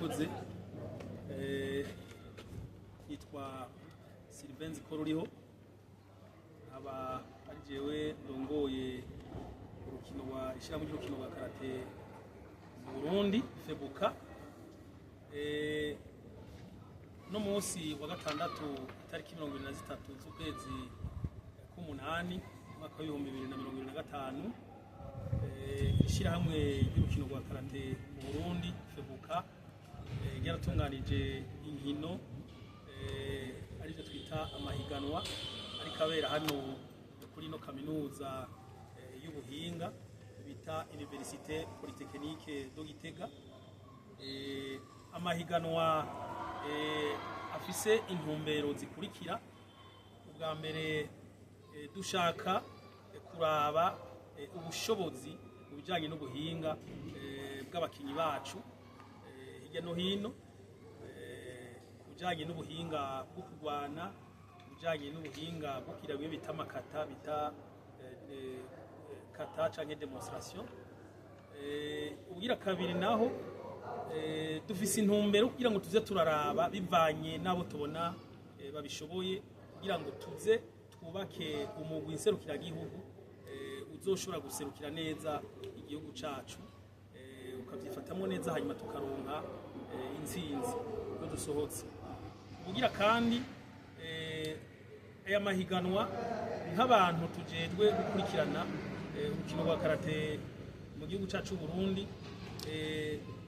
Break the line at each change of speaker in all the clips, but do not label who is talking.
Murakoze. Yitwa Sylvain Zikoruriho, aba ari jewe ndongoye urukino rwa ishyirahamwe ry'urukino rwa karate mu Burundi, FEBUKA. No munsi wa gatandatu, itariki 23 z'ukwezi k'umunani, umwaka wa 2025, ishyirahamwe ry'urukino rwa karate mu Burundi, FEBUKA, ryaratunganije inkino, arivyo twita amahiganwa, ariko abera hano kuri ino kaminuza y'ubuhinga bita Université Polytechnique de Gitega. Amahiganwa afise intumbero zikurikira: ubwa mbere, dushaka kuraba ubushobozi mu bijanye n'ubuhinga bw'abakinyi bacu hirya no hino, ku bijanye n'ubuhinga bwo kurwana, ku bijanye n'ubuhinga bwo kugira bimwe bita amakata, bita kata canke démonstration. Ubugira kabiri naho, dufise intumbero kugira ngo tuze turaraba bivanye n'abo tubona babishoboye, kugira ngo tuze twubake umugwi nserukiragihugu uzoshobora guserukira neza igihugu cacu, ukavyifatamwo neza, hanyuma tukaronka intsinzi iyo dusohotse. Ubugira kandi, aya mahiganwa, nk'abantu tujejwe gukurikirana urukino rwa karate mu gihugu cacu Burundi,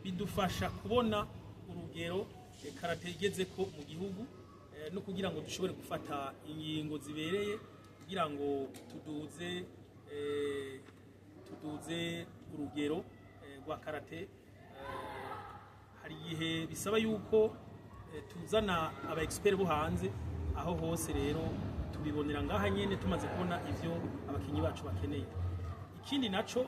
bidufasha kubona urugero karate igezeko mu gihugu, no kugira ngo dushobore gufata ingingo zibereye kugira ngo tuduze urugero rwa karate. Hari igihe bisaba yuko tuzana aba expert bo hanze. Aho hose rero tubibonera ngaha nyene, tumaze kubona ivyo abakinyi bacu bakeneye. Ikindi naco,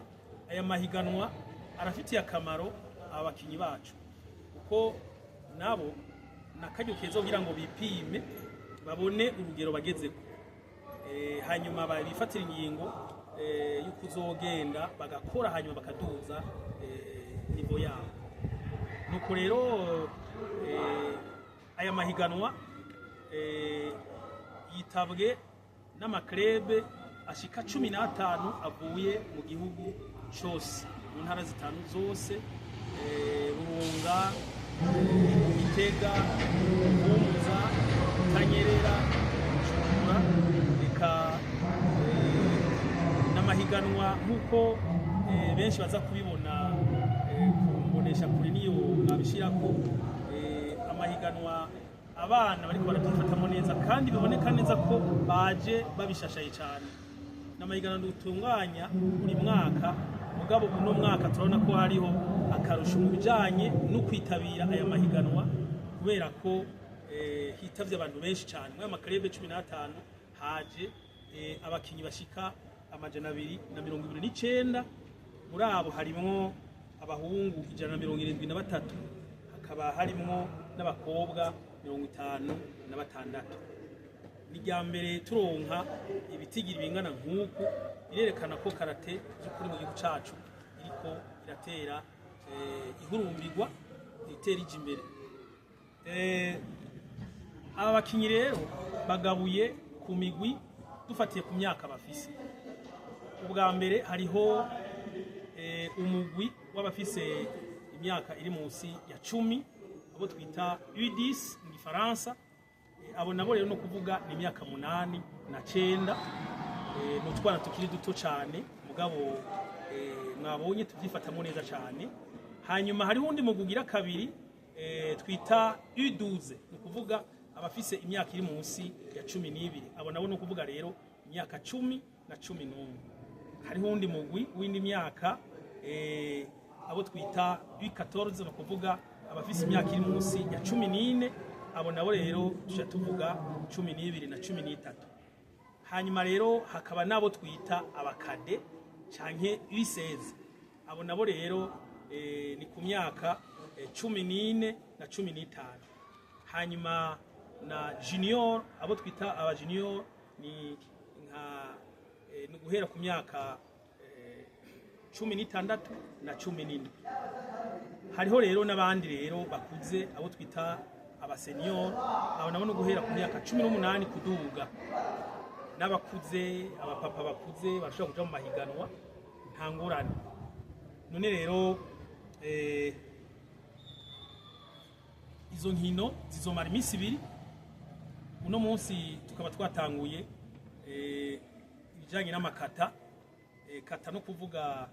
aya mahiganwa arafitiye akamaro abakinyi bacu, kuko nabo nakaryo keza kugira ngo bipime, babone urugero bagezeko, hanyuma babifatira ingingo yo kuzogenda bagakora, hanyuma bakaduza niveau yabo. Nuko rero aya mahiganwa yitabwe n'ama clubs ashika 15 avuye mu gihugu cose, mu ntara zitanu zose: Burunga, Gitega, Buhumuza, Tanyerera, Bujumbura. Eka n'amahiganwa nk'uko benshi baza kubibona ku mbonesha kure niyo mwabishirako, amahiganwa abana bariko barabyifatamo neza, kandi biboneka neza ko baje babishashaye cyane. N'amahiganwa dutunganya buri mwaka, mugabo uno mwaka turabona ko hariho akarusho mu bijanye no kwitabira aya mahiganwa, kubera ko hitavye abantu benshi cyane. Muri aya ma clubs 15 haje abakinyi bashika 229. Muri abo harimwo abahungu 173, hakaba harimwo n'abakobwa 56. Ni irya mbere turonka ibitigiri bingana nk'uku. Birerekana ko karate by'ukuri mu gihugu cacu iriko iratera ihurumbirwa, itera ija imbere. Aba bakinyi rero bagabuye ku migwi dufatiye ku myaka bafise. Ubwa mbere hariho umugwi w'abafise imyaka iri munsi ya 10, abo twita U10 mu gifaransa. Abo nabo rero no kuvuga ni imyaka 8 na 9. Ni utwana tukiri duto cyane, mugabo mwabonye tubyifatamo neza cyane. Hanyuma hariho undi mugwi ugira kabiri, twita U12, ni ukuvuga abafise imyaka iri munsi ya 12. Abo nabo ni ukuvuga rero imyaka 10 na 11. Hariho uwundi mugwi w'indi myaka, abo twita U14, ni ukuvuga abafise imyaka iri munsi ya 14. Abo nabo rero tuca tuvuga 12 na 13. Hanyuma rero hakaba n'abo twita aba cadets canke U16. Abo nabo rero ni ku myaka 14 na 15. Hanyuma na junior, abo twita aba junior, ni nka ni guhera ku myaka 16 na 17. Hariho rero n'abandi rero bakuze, abo twita aba senior. Abo nabo no guhera ku myaka 18 kuduga. N'abakuze, abapapa bakuze barashobora kuja mu mahiganwa, nta ngorane. None rero izo nkino zizomara iminsi 2. Uno munsi tukaba twatanguye ibijanye n'amakata. Kata no kuvuga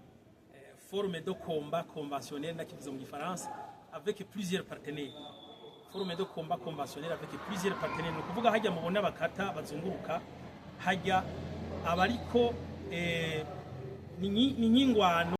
forme de combat conventionnel, nakivuze mu gifaransa, avec plusieurs partenaires. Forme de combat conventionnel avec plusieurs partenaires, ni ukuvuga hajya mubona bakata bazunguruka hajya abariko ni nk'ingwano.